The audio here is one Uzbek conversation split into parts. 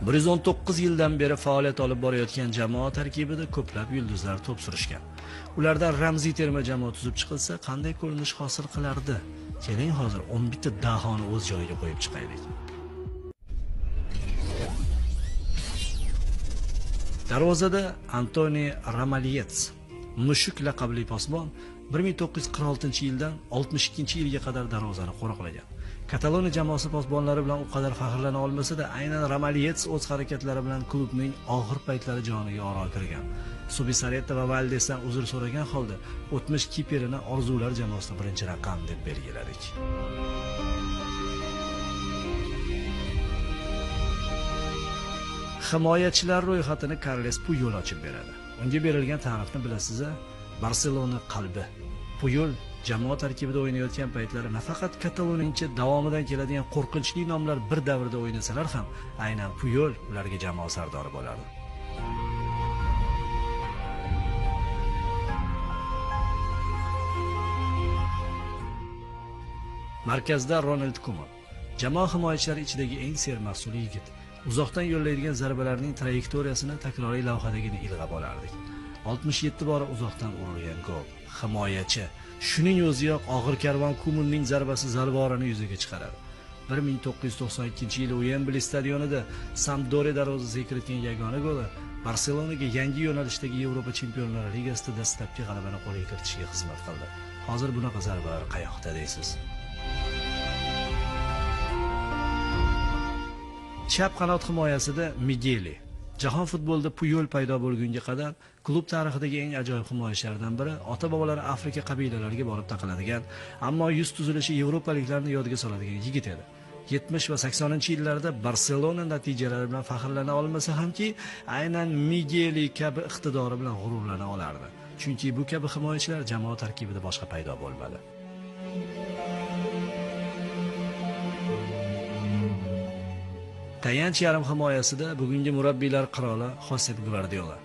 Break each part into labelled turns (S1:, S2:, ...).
S1: 119 yildan beri faoliyat olib borayotgan jamoa tarkibida ko'plab yulduzlar to'p surishgan. Ulardan ramziy terma jamoa tuzib chiqilsa, qanday ko'rinish hosil qilardi? Keling, hozir 11 ta dahoni o'z joyiga qo'yib chiqaylik. Darvozada Antoni Ramallets, Mushuk laqabli posbon 1946-yildan 62-yilga qadar darvozani qo'riqlagan. Kataloniya jamoasi posbonlari bilan u qadar faxrlana olmasa-da, aynan Ramallets o'z harakatlari bilan klubning og'ir paytlari joniga oro kirgan. Subisareta va Valdesdan uzr so'ragan holda o'tmish kiperini orzular jamoasida birinchi raqam deb belgiladik. Himoyachilar ro'yxatini Karles Puyol ochib beradi. Unga berilgan ta'rifni bilasiz-a? Barselona qalbi. Puyol jamoa tarkibida o'ynayotgan paytlari nafaqat Kataloniyacha davomidan keladigan qo'rqinchli nomlar bir davrda o'ynasalar ham, aynan Puyol ularga jamoa sardori bo'lardi. Markazda Ronald Koeman. Jamoa himoyachilari ichidagi eng sermahsul yigit. Uzoqdan yo'llaydigan zarbalarning trayektoriyasini takroriy lavhadagina ilg'ab olardik. 67 bora uzoqdan urilgan gol. Himoyachi. Shuning o'ziyoq og'ir karvon Koemanning zarbasi zarborini yuzaga chiqaradi. 1992-yili Uembli stadionida Sampdoria darvozasiga kiritgan yagona goli Barselonaga yangi yo'nalishdagi Yevropa Chempionlar Ligasida dastlabki g'alabani qo'lga kiritishga xizmat qildi. Hozir bunaqa zarbalar qayoqda deysiz? Chap qanot himoyasida Migeli. Jahon futbolida Puyol paydo bo'lgunga qadar klub tarixidagi eng ajoyib himoyachilardan biri, ota-bobolari Afrika qabilalariga borib taqaladigan, ammo yuz tuzilishi yevropaliklarni yodga soladigan yigit edi. 70 va 80-yillarda Barselona natijalari bilan faxrlana olmasa hamki, aynan Migeli kabi iqtidori bilan g'ururlana olardi. Chunki bu kabi himoyachilar jamoa tarkibida boshqa paydo bo'lmadi. Tayanch yarim himoyasida bugungi murabbiylar qiroli Josep Gvardiola.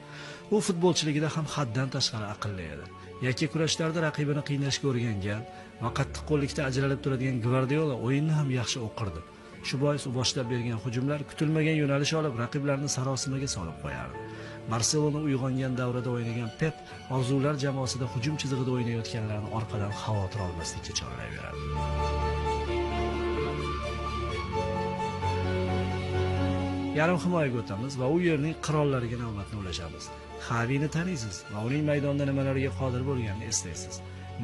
S1: U futbolchiligida ham haddan tashqari aqlli edi. Yakka kurashlarda raqibini qiynashga o'rgangan va qattiqqo'llikda ajralib turadigan Gvardiola o'yinni ham yaxshi o'qirdi. Shu bois u boshlab bergan hujumlar kutilmagan yo'nalish olib, raqiblarni sarosimaga solib qo'yardi. Barselona uyg'ongan davrada o'ynagan Pep orzular jamoasida hujum chizig'ida o'ynayotganlarni orqadan xavotir olmaslikka chorlayverardi. Yarim himoyaga o'tamiz va u yerning qirollariga navbatni ulashamiz. Xavini taniysiz va uning maydonda nimalarga qodir bo'lganini eslaysiz.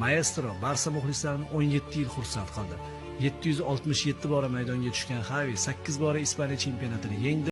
S1: Maestro Barsa muxlislarini 17 yil xursand qildi. 767 bora maydonga tushgan Xavi 8 bora Ispaniya chempionatini yengdi.